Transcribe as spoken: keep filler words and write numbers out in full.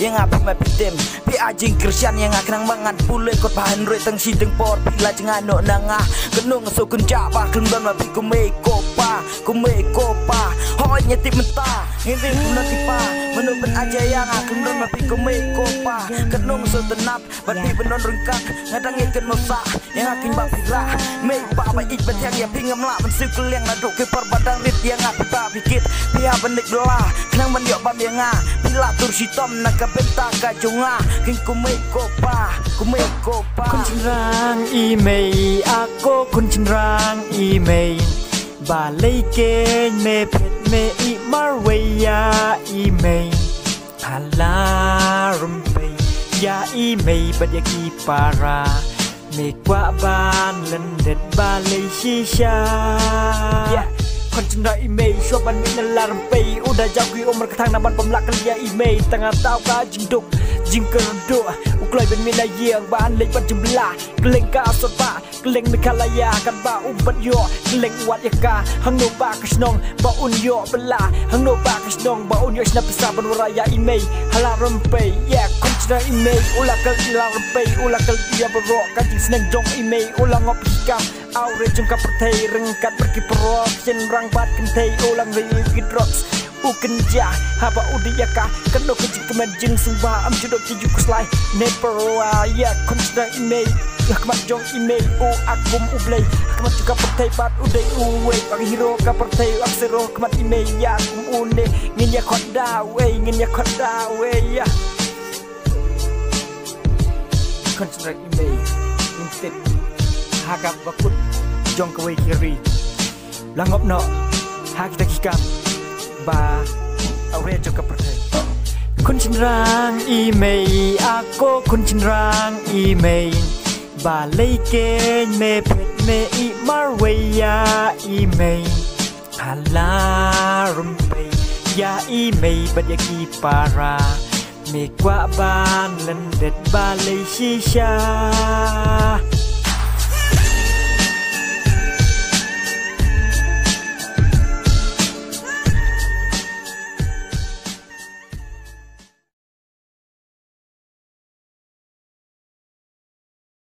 ïa nga phi ma phi tim. Phi ai jingkyrshan ïa nga khnang ba ngan pule kot ba hynrei tang shi teng por phi la jngai noh na nga. Kynnoh nga shu kynjah ba khlem don ma phi ko mei ko pa, ko mei ko pa. Hooid nga tip mynta ngin ring kumno ki pa. Mano ban ai ja ïa nga khlem don ma phi ko mei ko pa. Kynnoh nga shu tnat bad phi ban don ryngkat. Nga dang ïa kynmaw sah ïa nga kynbah phi lah. Mei pa ba ïeit ba thiang ïa phi ngam lah ban siew kylliang naduh ki por ba dang rit ïa nga phi ba phi kit. Phi hap ban leit bylla khnang ban ïoh bam ïa nga. Phi la tur shitom na ka bynta ka jong nga. Kynnoh ko mei ko pa, ko mei ko pa. Khun shynrang i mei, a ko khun shynrang i mei. Balei keiñ me phet me ïeh marwei ïa i mei. Hala rympei ïa i mei bad ïa ki para. Me kwah ban lyndet balei shisha. Ïa, khun shynrang i mei, shuwa ban mih na la rympei u da jaw ki umar ka thang na ban pom lah kylliang ïa i mei. Tang hangta ka jingduk jingkyrduh u kloi ban mih na ïing ban leit bad jingbylla. Kylleng ka sor ba kylleng Meghalaya katba u bat ïoh kylleng wat ïa ka. Hangno ba ka shnong ba un ïoh bylla, hangno ba ka shnong ba un ïoh shna pisa ban wanrah ïa i mei. Hala rympei ïa khun shynrang i mei, u la kylliang la rympei, u la kylliang ïa baroh ka jingsneng jong i mei. U la ngop ki kam awria jong ka pyrthei ryngkat bad ki paralok, shynrang bad kynthei. U la ngoi ki drugs, u kynjah haba u dih ïa ka. Kano ka jingkmen jingsngewbha, am ju dok ju khuslai. Ne paralok ïa khun shynrang i mei, ha khmat jong i mei u act kum u blei. Ha khmat jong ka pyrthei pat u dei uwei, u hero ka pyrthei, u act hero ha khmat i mei ïa kum une. Ngin ïa khot da uwei, ngin ïa khot da uwei ïa. Khun shynrang i mei, ngin tip ha ka bakut jong kawei ka ri. La ngop noh ha kita ki kam ba awria jong ka pyrthei. Khun shynrang i mei, a ko khun shynrang i mei. Balei keiñ me phet me ïeh marwei ïa i mei. Hala rympei ïa i mei bad ïa ki para. Me kwah ban lyndet balei shisha.